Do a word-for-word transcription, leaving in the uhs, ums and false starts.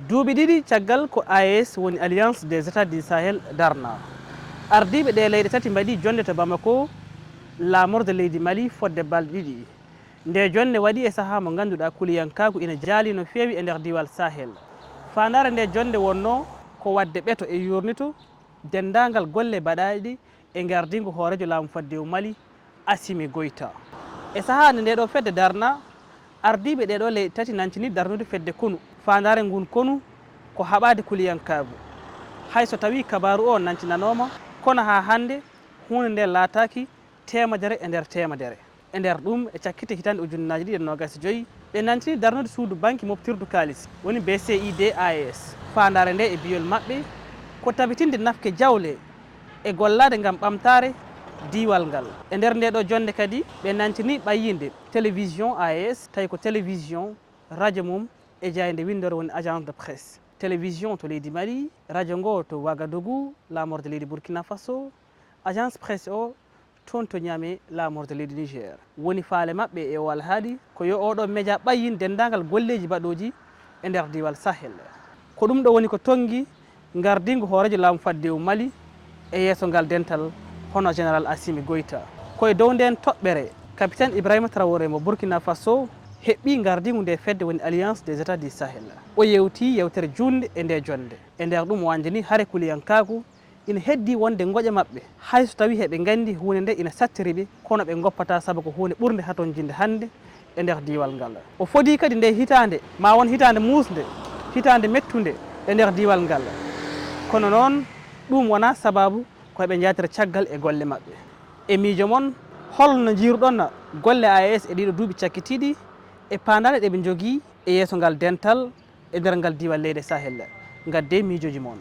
Duuɓi ɗiɗi caggal ko A E S woni Alliance des États du Sahel darna. Ardiiɓe ɗee leyɗe tati mbaɗi jonnde to Bamako, laamorde leydi Mali, fodde balɗe ɗiɗi. Ndee jonnde waɗi e sahaa mo ngannduɗaa kuliyankaagu ina jaalii no feewi e nder diiwal Sahel. Faandaare ndee jonnde wonnoo ko waɗde ɓeto e yuurnito denndaangal golle baɗaaɗe e ngardiingu hooreejo laamu faddewu Mali, Assimi Goïta. E sahaa nde ndee ɗoo fedde darna, ardiiɓe ɗee ɗoo leyɗe tati nantini darnude fedde konu. Faandaare nguun konu ko haɓaade kuliyankaagu. Hay so tawii kabaaru oo nantinanooma, kono haa hannde huunde ndee laataaki teemedere e nder teemedere. E nder ɗum, e cakkitte hitaande ujunnaaji ɗiɗi e noogaas e joy, ɓe nantini darnude suudu banki moftirdu kaalis, woni B C I D A S. Faandaare nde e biyol maɓɓe ko tabitinde nafke jawle e gollaade ngam ɓamtaare diiwal ngal. E nder nde ɗo jonnde kadi, ɓe nantini ɓayyinde télévision A S, tawi ko télévision, radio mum e jaaynde winndoore woni agence de presse. Télévision to leydi Mali, radio ngo to Ouagadougou, laamorde leydi Burkina Faso, agence presse o toon to Niamey, laamorde leydi Niger. Woni faale maɓɓe e o alhaali ko yo oɗo média ɓayyin denndaangal golleeji baɗooji e nder diiwal Sahel. Ko ɗum ɗo woni ko tonngi ngardiingu hooreejo laamu faddewu Mali e yeeso ngal dental, hono Général Assimi Goïta. Ko e dow ndeen toɓɓere, Capitaine Ibrahima Traoré mo Burkina Faso heɓɓi ngardiingu nde fedde woni Alliance des États du Sahel. O yewti yewtere juutnde e nde jonnde. E nder ɗum, o anndini hare kuliyankaagu ina heddii wonde ngoƴa maɓɓe, hay so tawii heɓe nganndi huunde nde ina sattiri ɓe, kono ɓe ngoppataa sabu ko huunde ɓurnde hatonjinde hannde e nder diiwal ngal. O fodii kadi nde hitaande maa won hitaande muusnde, hitaande mettunde e nder diiwal ngal. Kono noon, ɗum wonaa sabaabu ko heɓe njaatira caggal e golle maɓɓe. E miijo mon, hol no njiiruɗon golle A E S e ɗiɗo duuɓi cakkitiiɗi e paandaale ɗe ɓe njogii e yeeso ngal dental e nder ngal diiwal leyɗe Sahel? Ngaddee miijooji mon.